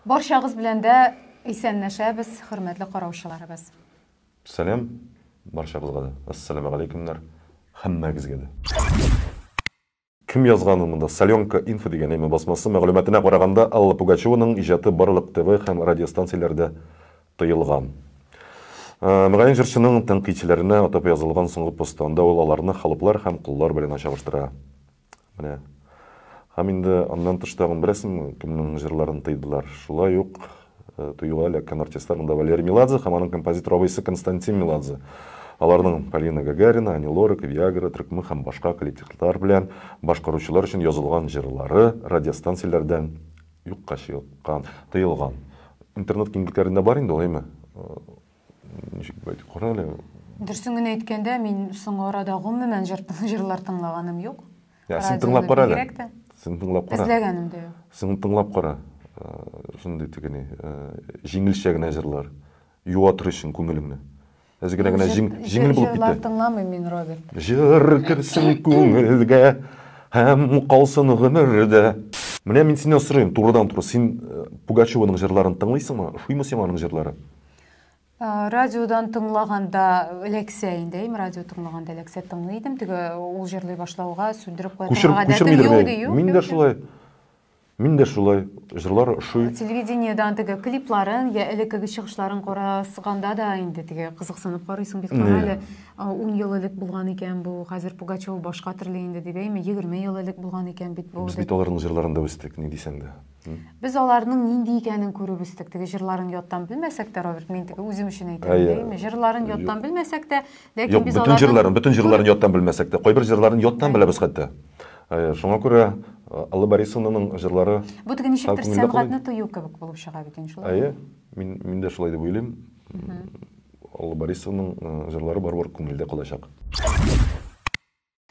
Барчагыз белән дә исәнләшәбез, хөрмәтле караучыларыбыз. Сәлам барчабызга да. Ассаламу алейкумнар һәммәгезгә дә. Кем язган монда? Соленка инфо дигән әйме басмасы мәгълүматына караганда, Алла Пугачеваның иҗаты барлык ТВ һәм радиостанцияләрдә тыелган. Мөгаен җырчының тәнкыйтьчеләренә атап язылган соңгы посты. Анда ул аларны холоплар һәм коллар белән чагыштыра. Менә. Һәм инде аннан тыш тагын беләсеңме, кемнең җырларын тыйдылар? Шулай ук тыюга эләккән артистлар монда Валерий Меладзе һәм аның композитор абыйсы Константин Меладзе. Аларның Полина Гагарина, Ани Лорак, Виагра, Тркмы һәм башка коллективлар белән башкаручылар өчен язылган җырлары радиостанцияләрдән юкка чыккан, тыелган. Интернет киңлекләрендә бар инде ул, әйме? Ничек дип әйтик, кара әле. Дөресен генә әйткәндә, мин соңгы арада гомумән җыр, җырлар тыңлаганым юк. Я, син тыңлап кара әле. Син тыңлап кара. Эзләгәнем дә юк. Син тыңлап кара. Шундый теге ни, җиңелчә генә җырлар. Юатыр өчен күңелеңне. Әз генә генә җиңел булып китте. Җырлар тыңламыйм мин, Роберт. Җыр керсен күңелгә һәм калсын гомердә. Менә мин синнән сорыйм, турыдан-туры, син Пугачеваның җырларын тыңлыйсыңмы? Ошыймы сиңа аның җырлары? Радиодан тыңлаганда эләксә инде, әйме, радио тыңлаганда эләксә тыңлый идем. Теге ул җырлый башлауга сүндереп куя торган гадәтем юк иде, юк. Мин дә шулай. Мин дә шулай. Җырлар ошый. Телевидениедән теге клипларын я элеккеге чыгышларын карасганда да инде теге кызыксынып карыйсың бит, кара әле, 10 ел элек булган икән бу, хәзер Пугачева башка төрле инде дип, әйме, 20 ел элек булган икән бит бу. Без бит аларның җырларында үстек, ни дисәң дә. Без аларның нинди икәнен күреп үстек. Теге җырларын яттан белмәсәк тә, Роберт, мин теге үзем өчен әйтәм, әйеме? Җырларын яттан белмәсәк тә, ләкин без аларның җырларын, бөтен җырларын яттан белмәсәк тә, кайбер җырларын яттан беләбез хәтта. Шуңа күрә Алла Борисовнаның җырлары Бу теге ничектер сәнгатьне тою кебек булып чыга бит инде, шулай. Әйе, мин дә шулай дип уйлыйм. Алла Борисовнаның җырлары барыбер күңелдә калачак.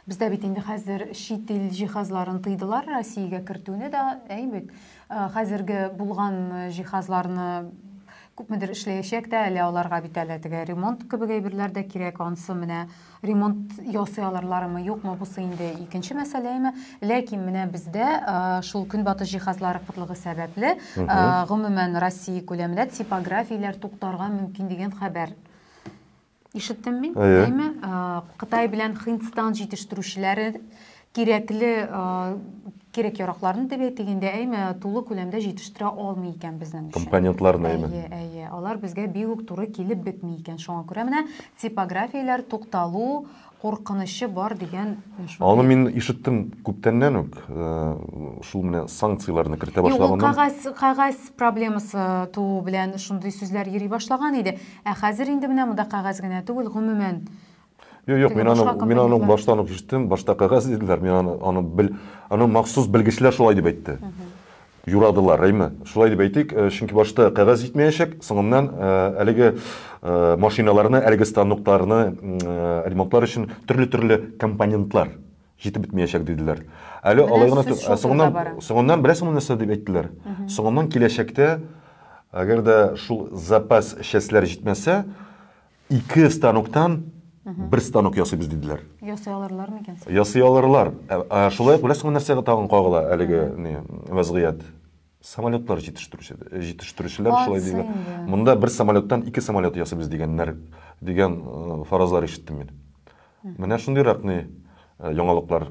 Бездә бит инде хәзер чит ил җиһазларын тыйдылар Россиягә кертүне дә, әй бит. Хәзерге булган җиһазларны күпмедер эшләячәк тә, әле аларга бит әле теге ремонт кебек әйберләр дә кирәк. Ансы менә ремонт ясый алырлармы, юкмы, бусы инде икенче мәсьәләме. Ләкин менә бездә шул көнбатыш җиһазлары кытлыгы сәбәпле, гомумән Россия күләмендә типографияләр туктарга мөмкин дигән хәбәр ишеттем мин. Әйме, Кытай белән Һиндстан җитештерүчеләре кирәкле кирәк яракларны дип әйтик инде, әйме, тулы күләмдә җитештерә алмый икән безнең өчен. Компонентларны, әйме. Әйе, әйе, алар безгә бик үк туры килеп бетми икән. Шуңа күрә менә типографияләр тукталу куркынычы бар дигән шундый. Аны мин ишеттем күптәннән үк, шул менә санкцияләрне кертә башлаганнан. Юк, ул кәгазь проблемасы туу белән шундый сүзләр йөри башлаган иде. Ә хәзер инде менә монда кәгазь генә түгел, гомумән. Юк, юк, мин аны баштан ук ишеттем, башта кәгазь диделәр, мин аны бел, аны махсус белгечләр шулай дип әйтте. Юрадылар, әйме? Шулай дип әйтик, чөнки башта кәгазь җитмәячәк, соңыннан әлеге машиналарны, әлеге станокларны ремонтлар өчен төрле-төрле компонентлар җитеп бетмәячәк диделәр. Әле алай гына түгел, соңыннан беләсеңме нәрсә дип әйттеләр? Соңыннан киләчәктә, әгәр дә шул запас частьләр җитмәсә, 2 станоктан бер станок ясыйбыз диделәр. Ясый алырлар микән? Ясый алырлар. Шулай ук беләсеңме нәрсәгә тагын кагыла әлеге ни вазгыять? Самолетлар җитештерүчеләр шулай диләр. Монда бер самолеттан 2 самолет ясыйбыз дигәннәр, дигән фаразлар ишеттем мин. Менә шундыйрак ни яңалыклар.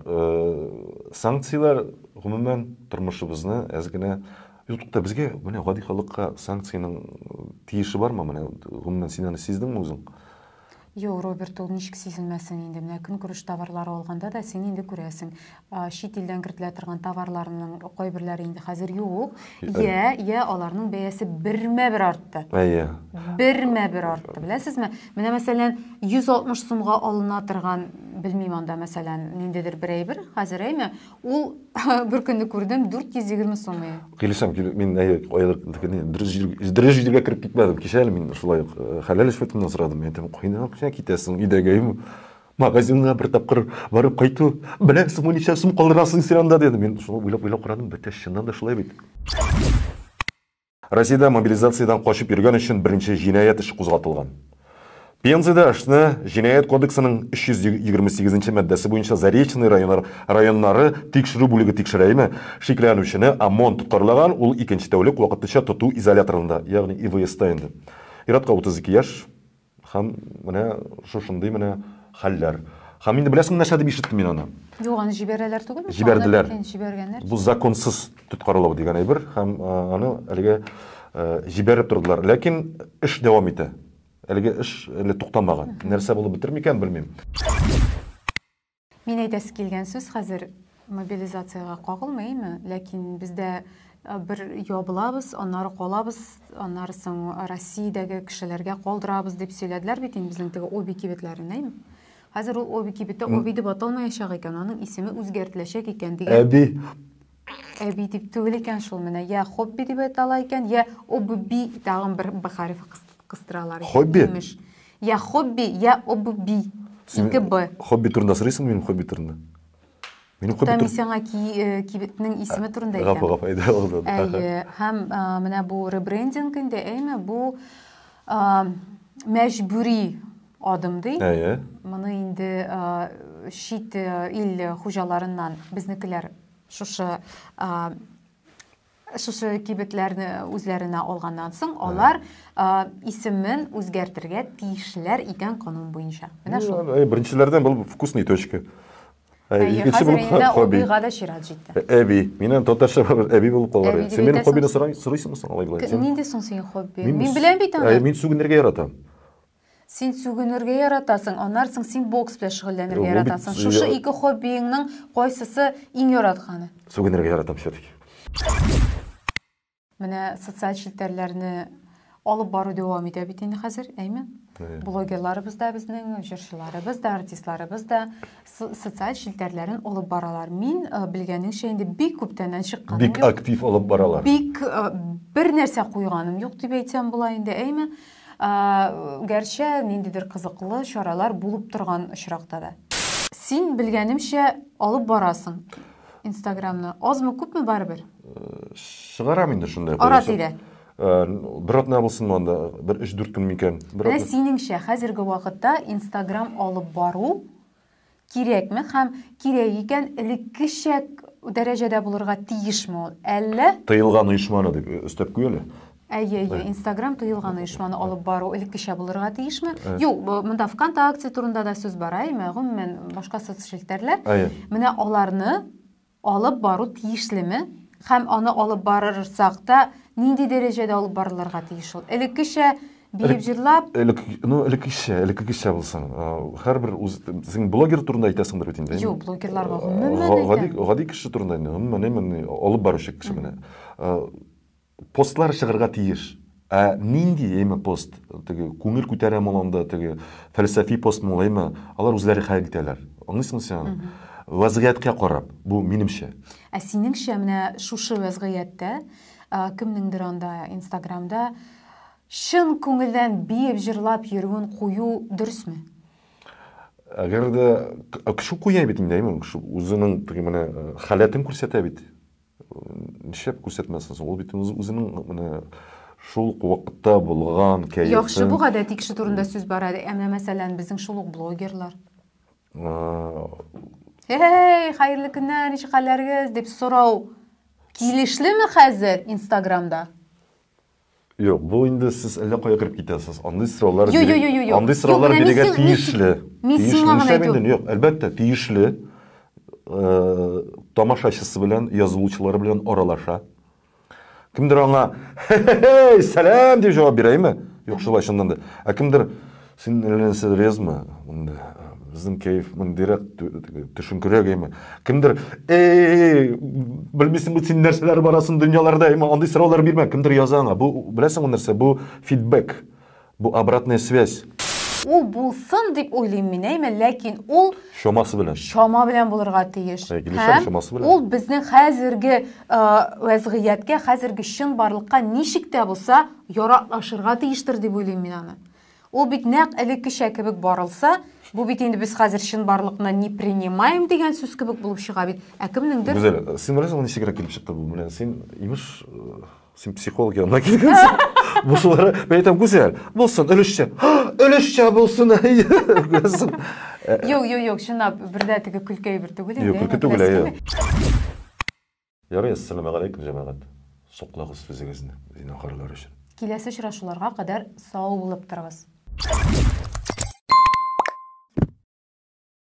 Санкцияләр гомумән тормышыбызны әз генә Юк, тукта, безгә менә гади халыкка санкциянең тиеше бармы? Менә гомумән син аны сиздеңме үзең? Юк, Роберт, ул ничек сизелмәсен инде. Менә көнкүреш товарлары алганда да син инде күрәсең. Чит илдән кертелә торган товарларның кайберләре инде хәзер юк. Я, я аларның бәясе бермә-бер артты. Әйе. Бермә-бер артты, беләсезме? Менә мәсәлән, 160 сумга алына торган, белмим анда, мәсәлән, ниндидер бер әйбер хәзер, әйме? Ул бер көнне күрдем, 420 сум. Килешәм, мин әйе, дөрес җиргә кереп китмәдем. Кичә әле мин шулай ук хәләл ишфәтеннән сорадым. Мин әйтәм, кайдан акча китәсең өйдәге? Магазинга бер тапкыр барып кайту, беләсеңме, ничә сум калдырасың син анда, дидем. Мин шуны уйлап-уйлап карадым, бетә, чыннан да шулай бит. Россиядә мобилизациядән качып йөргән өчен беренче җинаять эше кузгатылган. Пензада эшне Җинаять кодексының 328 нче маддәсе буенча Заречный районнар, районнары тикшерү бүлеге тикшерә име. Шикләнүчене ОМОН тоткарлаган, ул икенче тәүлек вакытлыча тоту изоляторында, ягъни ИВСта инде. Ир-атка 32 яшь һәм менә шушындый менә хәлләр. Һәм инде беләсеңме нәрсә дип ишеттем мин аны? Юк, аны җибәрәләр түгелме? Җибәрделәр. Җибәргәннәр. Бу законсыз тоткарлау дигән әйбер һәм аны әлегә җибәреп тордылар. Ләкин эш дәвам итә. Әлеге эш әле туктамаган. Нәрсә булып бетер микән, белмим. Мин әйтәсе килгән сүз хәзер мобилизациягә кагылмый, әйме? Ләкин бездә э, бер ябылабыз, аннары калабыз, аннары соң Россиядәге кешеләргә калдырабыз дип сөйләделәр бит инде безнең теге Оби кибетләрен, әйме? Хәзер ул Оби кибете Оби дип аталмаячак икән, аның исеме үзгәртеләчәк икән дигән. Әби. Әби дип түгел икән шул менә. Я хобби дип атала икән, я обби тагын бер б хәрефе кыстыралар икән. Хобби? Имеш. Я хобби, я обби. Ике б. Хобби турында сорыйсыңмы минем хобби турында? Минем хобби Мин сиңа э, кибетнең исеме турында әйтәм. Гафу, гафу, әйдә, алда. Әйе, һәм менә бу ребрендинг инде, әйме, бу мәҗбүри адым ди. Әйе. Моны инде чит ил хуҗаларыннан безнекеләр шушы шушы кибетләрне үзләренә алганнан соң алар исемен үзгәртергә тиешләр икән канун буенча. Менә шул. Беренчеләрдән булып вкусный точка. Икенче булып хобби. Хоббига да чират җитте. Әби. Минем татарча әби булып калыр. Син минем хоббины сорыйсыңмы соң алай болай? Нинди соң синең хобби? Мин беләм бит аны. Мин сүгенергә яратам. Син сүгенергә яратасың, аннан соң син бокс белән шөгыльләнергә яратасың. Шушы ике хоббиеңның кайсысы иң яратканы? Сүгенергә яратам все-таки. Менә социаль челтәрләрне алып бару дәвам итә бит инде хәзер, әйме? Блогерларыбыз да безнең, җырчыларыбыз да, артистларыбыз да социаль челтәрләрен алып баралар. Мин э, белгәнеңчә инде бик күптәннән чыкканым Бик актив алып баралар. Бик э, бер нәрсә куйганым юк дип әйтсәм була инде, әйме? Гәрчә ниндидер кызыклы чаралар булып торган очракта да. Син, белгәнемчә, алып барасың Инстаграмны. Азмы, күпме барыбер? Чыгарам инде шундай. Ара-тирә. Бер атна булсынмы анда, бер өч-дүрт көн микән? Менә синеңчә, хәзерге вакытта Инстаграм алып бару кирәкме һәм кирәк икән, элеккечә дәрәҗәдә булырга тиешме ул? Әллә? Тыелган оешманы дип өстәп куй әле. Әйе, әйе, Инстаграм тыелган оешманы алып бару элеккечә булырга тиешме? Юк, монда ВКонтакте турында да сүз бара, әйме, гомумән, башка соцчелтәрләр. Менә аларны алып бару тиешлеме? Һәм аны алып барырсак та, нинди дәрәҗәдә алып барылырга тиеш ул? Элеккечә биеп җырлап? Элек, ну, элеккечә, элеккечә булсын. Һәрбер үз, син блогер турында әйтәсеңдер бит инде. Юк, блогерларга гомумән әйтәм. Гади, гади кеше турында инде, гомумән, әйме, алып баручы кеше менә. Постлар чыгарга тиеш. Ә нинди, әйме, пост? Теге күңел күтәрәме ул анда, теге фәлсәфи постмы ул, әйме? Алар үзләре хәл итәләр. Аңлыйсыңмы син аны? Вазгыятькә карап, бу минемчә. Ә синеңчә, менә шушы вазгыятьтә, кемнеңдер анда Инстаграмда чын күңелдән биеп, җырлап йөрүен кую дөресме? Әгәр дә кеше куя бит инде, әйме, кеше үзенең теге менә халәтен күрсәтә бит. Нишләп күрсәтмәсен соң? Ул бит үзенең менә шул ук вакытта булган кәефен. Яхшы, бу гадәти кеше турында сүз бара. Ә менә мәсәлән, безнең шул ук блогерлар. Эй, хәерле көннәр, ничек хәлләрегез дип сорау килешлеме хәзер Инстаграмда? Юк, бу инде сез әллә кая кереп китәсез. Андый сораулар Юк, юк, юк, юк. Андый сораулар бирергә тиешле. Мин сиңа гына әйтү. Юк, әлбәттә, тиешле. Э, тамашачысы белән, язылучылары белән аралаша. Кемдер аңа «Хе-хе-хей, сәлам» дип җавап бирә, әйме? Юк, шулай чыннан да. Ә кемдер син әллә нәрсә язма, монда безнең кәеф мондыйрак төшенкерәк, әйме. Кемдер, эй, белмисең бит син нәрсәләр барасын дөньяларда, әйме, андый сораулар бирмә. Кемдер яза аңа. Бу, беләсеңме нәрсә? Бу фидбэк. Бу обратная связь. Ул булсын дип уйлыйм мин, әйме, ләкин ул чамасы белән. Чама белән булырга тиеш. Һәм чамасы белән. Ул безнең хәзерге вәзгыятькә, хәзерге чынбарлыкка ничек тә булса яраклашырга тиештер дип уйлыйм мин аны. Ул бит нәкъ элеккечә кебек барылса, бу бит инде без хәзер чынбарлыкны не принимаем дигән сүз кебек булып чыга бит. Ә кемнеңдер Гүзәл, син беләсеңме ничегрәк килеп чыкты бу? Менә син, имеш, син психолог янына килгәнсең. Бушылары, мин әйтәм, Гүзәл, булсын, өлешчә. Өлешчә булсын, әйе. Юк, юк, юк, чынлап, бер дә теге көлке әйбер түгел инде. Юк, көлке түгел, әйе. Ярый, әссәламегаләйкүм, җәмәгать. Саклагыз сүзегезне, зинһарлар өчен. Киләсе очрашуларга кадәр сау булып торыгыз.